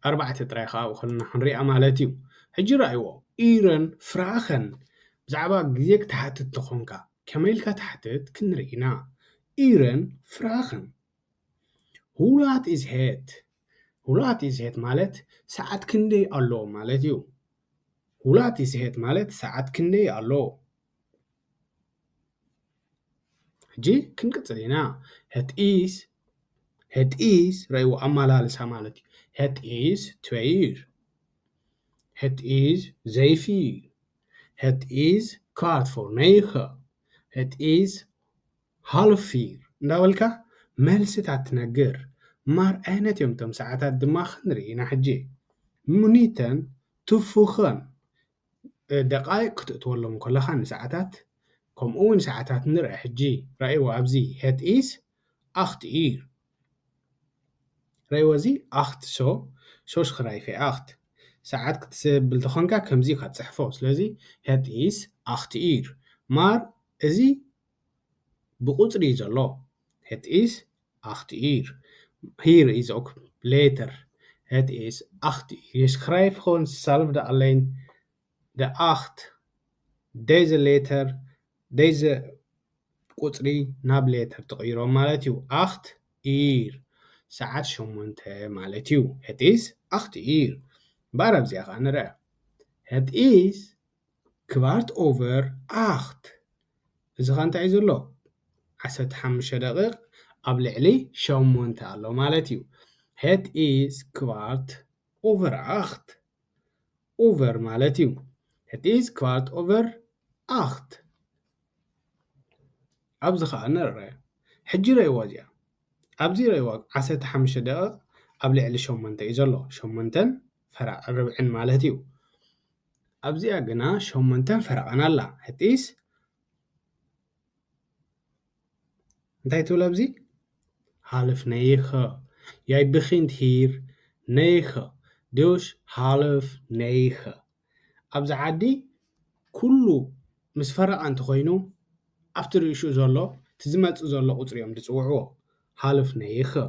ኣርባዕተ ጥራይ ከኣ ኣብኡ ከለና ክንሪኣ ማለት እዩ። ሕጂ ረኣይዎ፣ ኢረን ፍራኸን ብዛዕባ ግዜ ክትሓትት ተኾንካ፣ ከመይ ኢልካ ትሓትት ክንርኢ ኢና። ኢረን ፍራኸን። Hoe laat is het? Hoe laat is het ማለት ሰዓት ክንደይ ኣሎ ማለት እዩ። Hoe laat is het ማለት ሰዓት ክንደይ ኣሎ። ሕጂ ክንቅጽል ኢና። Het is፣ het is፣ ረእይዎ ኣመላልሳ ማለት እዩ። Het is twee uur። Het is zeven uur። Het is kwart voor negen። Het is half vier እንዳበልካ መልስታት ትነግር። Maar ኣይነት እዮም እቶም ሰዓታት ድማ ክንርኢ ኢና ሕጂ። Minuten ትፉኸን ደቃይቕ ክትእትወሎም ከለኻ ንሰዓታት፣ ከምኡ እውን ሰዓታት ንርአ። ሕጂ ራእይዎ ኣብዚ፣ het is acht uur። ራእይዎ እዚ ኣኽት፣ ሶ ሶ ሽኽራይፌ ኣኽት። ሰዓት ክትብል ተኾንካ ከምዚ ኢኻ ትጽሕፎ። ስለዚ het is acht uur። ማር እዚ ብቁጽሪ እዩ ዘሎ። Het is acht uur። Hier is ook letter. Het is acht uur. Je schrijft gewoon hetzelfde, alleen de acht, deze letter, deze ቁጽሪ ናብ ሌተር ትቕይሮ ማለት እዩ። ኣኽት ኢር፣ ሰዓት ሸሞንተ ማለት እዩ። Het is acht uur። እምበኣር ኣብዚኣ ኸዓ ንርአ። Het is kwart over acht። እዚ ኸ እንታይ እዩ ዘሎ? ዓሰርተ ሓሙሽተ ደቂቕ ኣብ ልዕሊ ሸሞንተ ኣሎ ማለት እዩ። Het is kwart over acht። Over ማለት እዩ። Het is kwart over acht። ኣብዚ ኸዓ ንርአ። ሕጂ ረእይዋ እዚኣ። ኣብዚ ረእይዋ ዓሰርተ ሓሙሽተ ደቂቕ ኣብ ልዕሊ ሸሞንተ እዩ ዘሎ። ሸሞንተን ፈራ-፣ ርብዕን ማለት እዩ። ኣብዚኣ ግና ሸሞንተን ፈረቓን ኣላ። Het is እንታይ ትብል ኣብዚ? Half negen. Jy begint hier negen. Dus half negen. ኣብዚ ዓዲ ኩሉ ምስ ፈረቓ እንተኾይኑ ኣብቲ ርእሽኡ ዘሎ እቲ ዝመጽእ ዘሎ ቁጽሪ እዮም ዝጽውዕዎ። Half negen።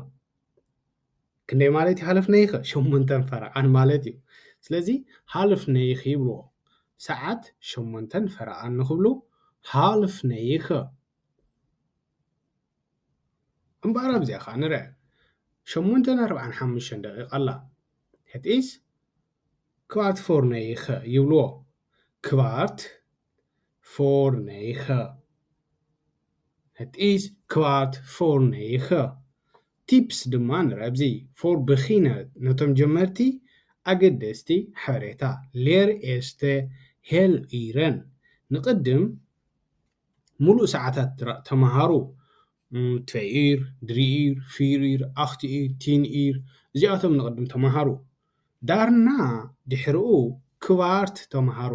ክንደይ ማለት እዩ half negen? ሸሞንተን ፈረቓን ማለት እዩ። ስለዚ half negen ይብልዎ። ሰዓት ሸሞንተን ፈረቓን ንኽብሉ half negen። እምበኣር ኣብዚኣ ኸዓ ንርአ። ሸሞንተን ኣርብዓን ሓሙሽተን ደቂቕ ኣላ። Het is kwart voor negen ይብልዎ። Kwart voor negen። Het is kwart voor negen። ቲፕስ ድማ ንርአ ኣብዚ። Voor beginner፣ ነቶም ጀመርቲ ኣገደስቲ ሓበሬታ። Leer eerst heel uren። ንቕድም ሙሉእ ሰዓታት ራ-፣ ተመሃሩ። እም፣ twee uur፣ drie uur፣ vier uur፣ acht uur፣ tien uur፣ እዚኣቶም ንቕድም ተመሃሩ። ዳርና ድሕርኡ ክባርት ተመሃሩ።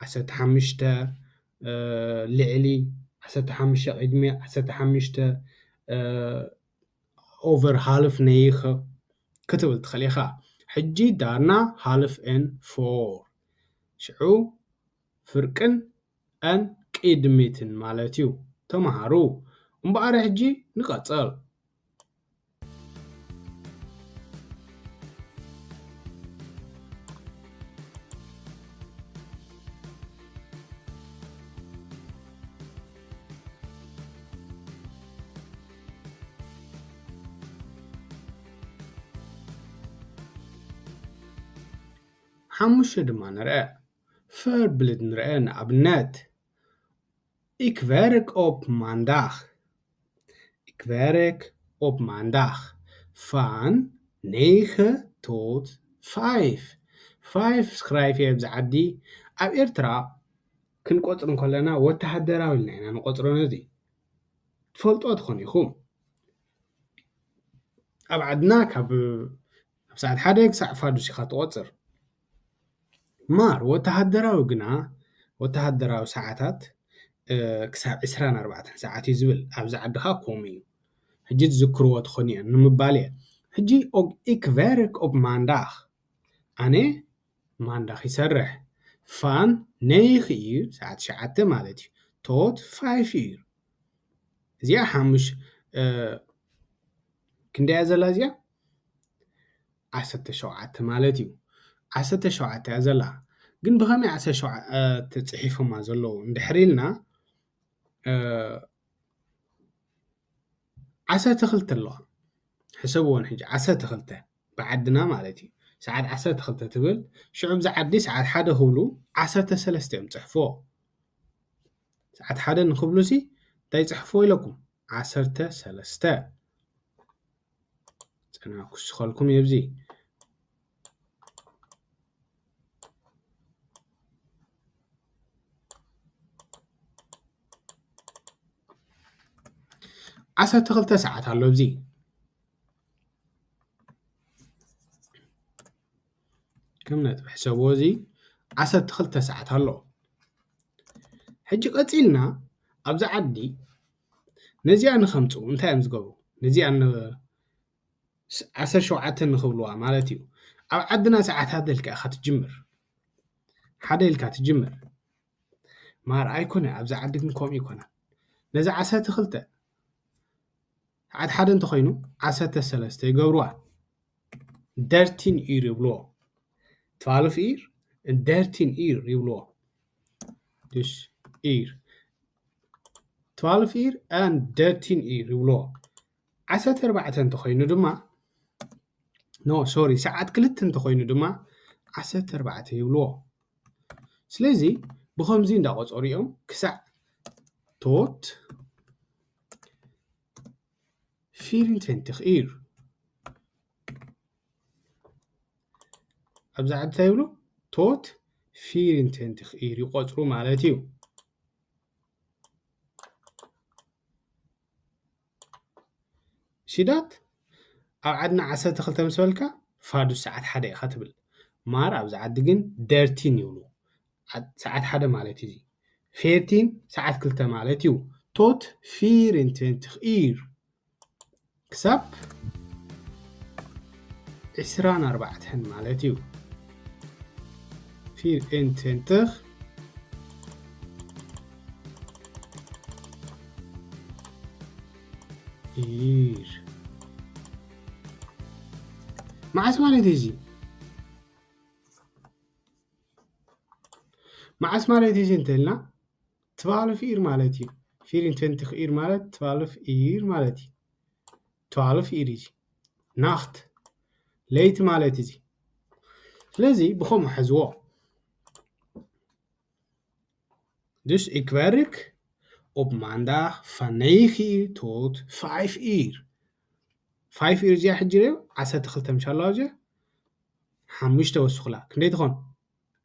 ዓሰርተ ሓሙሽተ፣ እ፣ ልዕሊ፣ ዓሰርተ ሓሙሽተ ቅድሚ፣ ዓሰርተ ሓሙሽተ፣ እ፣ over half negen ክትብል ትኽእል ኢኻ። ሕጂ ዳርና half en voor። ሽዑ ፍርቅን ን ቅድሚትን ማለት እዩ። ተመሃሩ። እምበኣር ሕጂ ንቐጽል። ሓሙሽተ ድማ ንርአ። Voorbeeld ንርአ ንኣብነት። Ik werk op maandag. Ik werk op maandag van negen tot vijf. Vijf schrijf je ኣብዚ ዓዲ። ኣብ ኤርትራ ክንቆጽር እንከለና ወተሃደራዊ ኢልና ኢና ንቆጽሮ ነዚ። ትፈልጦ ትኾኑ ኢኹም። ኣብ ዓድና ካብ፣ ኣብ ሰዓት ሓደ ክሳዕ ፋዱስ ኢኻ ትቆጽር። ማር ወተሃደራዊ ግና፣ ወተሃደራዊ ሰዓታት፣ እ፣ ክሳብ ዕስራን ኣርባዕተን ሰዓት እዩ ዝብል። ኣብዚ ዓድኻ ከምኡ እዩ። ሕጂ ትዝክርዎ ትኾኑ እዮም ንምባል እየ። ሕጂ ኦግ-፣ ik werk op maandag። ኣነ ማንዳኽ ይሰርሕ። Van negen uur፣ ሰዓት ትሽዓተ ማለት እዩ፣ tot vijf uur። እዚኣ ሓሙሽ-፣ እ፣ ክንደይ እያ ዘላ እዚኣ? ዓሰርተ ሸውዓተ ማለት እዩ። ዓሰርተ ሸውዓተ እያ ዘላ። ግን ብኸመይ ዓሰርተ ሸውዓተ፣ እ፣ ተጽሒፎማ ዘለዉ እንድሕር ኢልና፣ እ፣ ዓሰርተ ክልተ ኣለዋ። ሕሰብዎን ሕጂ ዓሰርተ ክልተ ብዓድና ማለት እዩ። ሰዓት ዓሰርተ ክልተ ትብል፣ ሽዑ ብዛ ዓዲ ሰዓት ሓደ ክብሉ ዓሰርተ ሰለስተ እዮም ጽሕፍዎ። ሰዓት ሓደ ንኽብሉሲ እንታይ ጽሕፍዎ ኢለኩም? ዓሰርተ ሰለስተ። ጽና ክስኸልኩም እየ ኣብዚ። ዓሰርተ ክልተ ሰዓት ኣሎ ኣብዚ። ከም ነጥቢ ሕሰብዎ፣ እዚ ዓሰርተ ክልተ ሰዓት ኣሎ። ሕጂ ቀጺልና ኣብዛ ዓዲ ነዚኣ ንኸምጽኡ እንታይ እዮም ዝገብሩ? ነዚኣ ን-፣ ስ-፣ ዓሰርተ ሸውዓተ ንኽብልዋ ማለት እዩ። ኣብ ዓድና ሰዓት ሓደ ኢልካ ኢኻ ትጅምር። ሓደ ኢልካ ትጅምር። ማር ኣይኮነ፣ ኣብዛ ዓዲ ግን ከምኡ ይኮና። ነዚ ዓሰርተ ክልተ ሰዓት ሓደ እንተኾይኑ ዓሰርተ ሰለስተ ይገብርዋ። ደርቲን ኢር ይብልዎ። ትዋልፍ ኢር፣ ደርቲን ኢር ይብልዎ። ድሽ ኢር። ትዋልፍ ኢር and ደርቲን ኢር ይብልዎ። ዓሰርተ ኣርባዕተ እንተኾይኑ ድማ፣ ኖ፣ ሶሪ፣ ሰዓት ክልተ እንተኾይኑ ድማ ዓሰርተ ኣርባዕተ ይብልዎ። ስለዚ ብኸምዚ እንዳቆጸሩ እዮም ክሳዕ ቶት ፊሪንትዌንቲኽ ኢር። ኣብዛ ዓዲ እንታይ ይብሉ? ቶት ፊሪንትዌንቲኽ ኢር ይቆጽሩ ማለት እዩ። ሲዳት ኣብ ዓድና ዓሰርተ ክልተ ምስ በልካ ፋዱስ ሰዓት ሓደ ኢኻ ትብል። ማር ኣብዚ ዓዲ ግን ደርቲን ይብሉ። ዓ-፣ ሰዓት ሓደ ማለት እዩ። ፌርቲን ሰዓት ክልተ ማለት እዩ። ቶት ፊሪንትዌንቲኽ ኢር ክሳብ ዕስራን ኣርባዕተን ማለት እዩ። ፊሪንትዌንቲኽ ኢር። መዓስ ማለት እዩ እዚ? መዓስ ማለት እዩ እዚ እንተልና፣ ትዋልፍ ኢር ማለት እዩ። ፊሪንትዌንቲኽ ኢር ማለት ትዋልፍ ኢር ማለት እዩ። ትዋልፍ ኢር እዩ። ናኽት፣ ለይቲ ማለት እዩ። ስለዚ ብኸምኡ ሕዝዎ። Dus ik werk op maandag van negen uur tot vijf uur. ፋይፍ ኢር እዚኣ ሕጂ ርዩ፣ ዓሰርተ ክልተ ምሽ ኣለዋ እዚኣ፣ ሓሙሽተ ወስኹላ። ክንደይ ትኾን?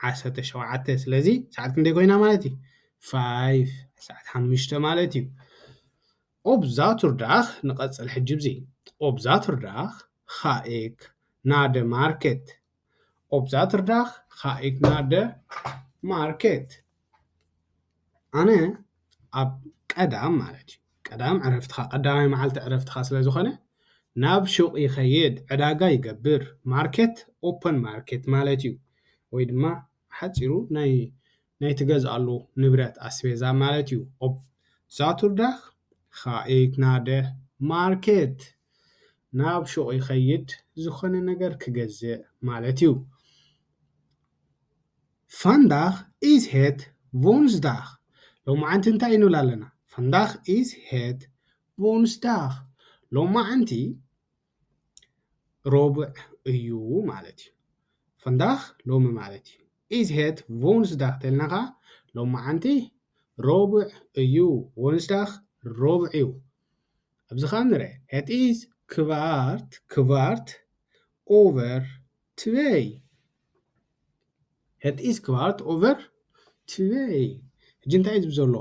ዓሰርተ ሸውዓተ። ስለዚ ሰዓት ክንደይ ኮይና ማለት እዩ? ፋይፍ፣ ሰዓት ሓሙሽተ ማለት እዩ። Op zaterdag፣ ንቐጽል ሕጂ ብዚ። Op zaterdag ga ik naar de market. Op zaterdag ga ik naar de market. ኣነ ኣብ ቀዳም ማለት እዩ። ቀዳም ዕረፍትኻ፣ ቀዳማይ መዓልቲ ዕረፍትኻ ስለ ዝኾነ፣ ናብ ሹቕ ይኸይድ፣ ዕዳጋ ይገብር። ማርኬት፣ ኦፐን ማርኬት ማለት እዩ። ወይ ድማ ሓጺሩ ናይ፣ ናይ ትገዝኣሉ ንብረት ኣስቤዛ ማለት እዩ። Op zaterdag ga ik naar de market. ናብ ሹቕ ይኸይድ፣ ዝኾነ ነገር ክገዝእ ማለት እዩ። Vandaag is het woensdag. ሎማዓንቲ እንታይ ንብል ኣለና? Vandaag is het woensdag. ሎማዓንቲ ረቡዕ እዩ ማለት እዩ። Vandaag ሎሚ ማለት እዩ። Is het woensdag ተልና ኸዓ ሎማዓንቲ ረቡዕ እዩ። Woensdag ረቡዕ እዩ። ኣብዚ ኸዓ ንርአ። Het is kwart, kwart over twee. Het is kwart over twee. ሕጂ እንታይ እዩ ዝብል ዘሎ?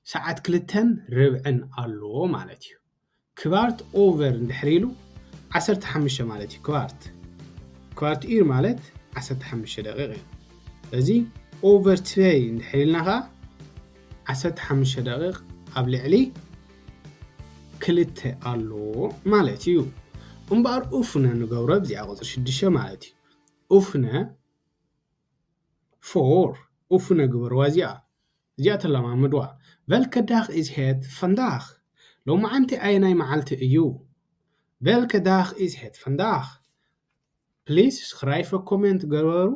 ሰዓት ክልተን ርብዕን ኣሎ ማለት እዩ። Kwart over እንድሕር ኢሉ ዓሰርተ ሓሙሽተ ማለት እዩ። Kwart፣ kwart uur ማለት ዓሰርተ ሓሙሽተ ደቂቕ እዩ። ስለዚ over twee እንድሕር ኢልና ኸዓ ዓሰርተ ሓሙሽተ ደቂቕ ኣብ ልዕሊ ክልተ ኣሎ ማለት እዩ። እምበኣር ኡፍነ ንገብሮ ኣብዚኣ ቁጽሪ ሽዱሽተ ማለት እዩ። ኡፍነ ፎር፣ ኡፍነ ግበርዋ እዚኣ። እዚኣ ተለማምድዋ። Welke dag is het vandaag? ሎማዓንቲ ኣየናይ መዓልቲ እዩ? Welke dag is het vandaag? Please schrijf een comment ግበሩ።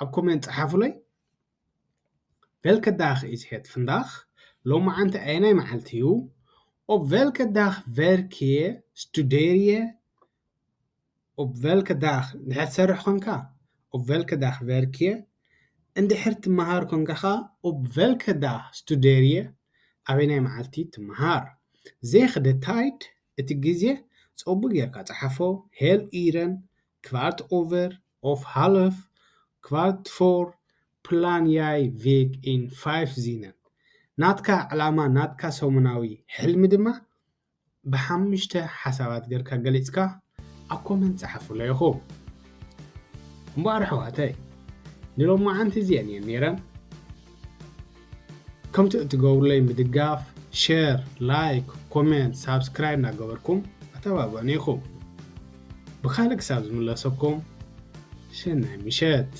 ኣብ ኮሜንት ጸሓፉለይ። Welke dag is het vandaag? ሎማዓንቲ ኣየናይ መዓልቲ እዩ? Op welke dag werk je, studeer je? Op welke dag እንድሕር ትሰርሕ ኮንካ፣ op welke dag werk je? እንድሕር ትመሃር ኮንካ ኸዓ፣ op welke dag studeer je? ኣበየናይ መዓልቲ ትመሃር? Zeg de tijd፣ እቲ ግዜ ጸቡቕ ጌርካ ጸሓፎ። Heel uren, kwart over of half, kwart voor, plan jij week in vijf zinnen. ናትካ ዕላማ፣ ናትካ ሰሙናዊ ሕልሚ ድማ ብሓሙሽተ ሓሳባት ጌርካ ገሊጽካ ኣብ ኮመንት ጸሓፉለይ ኢኹም። እምበኣር ኣሕዋተይ፣ ንሎማዓንቲ እዚአን እየን ነይረን። ከምቲ እትገብሩለይ ምድጋፍ፣ ሸር፣ ላይክ፣ ኮሜንት፣ ሳብስክራይብ እናገበርኩም ኣተባብዑኒ ኢኹም። ብኻልእ ክሳብ ዝምለሰኩም፣ ሸናይ ምሸት።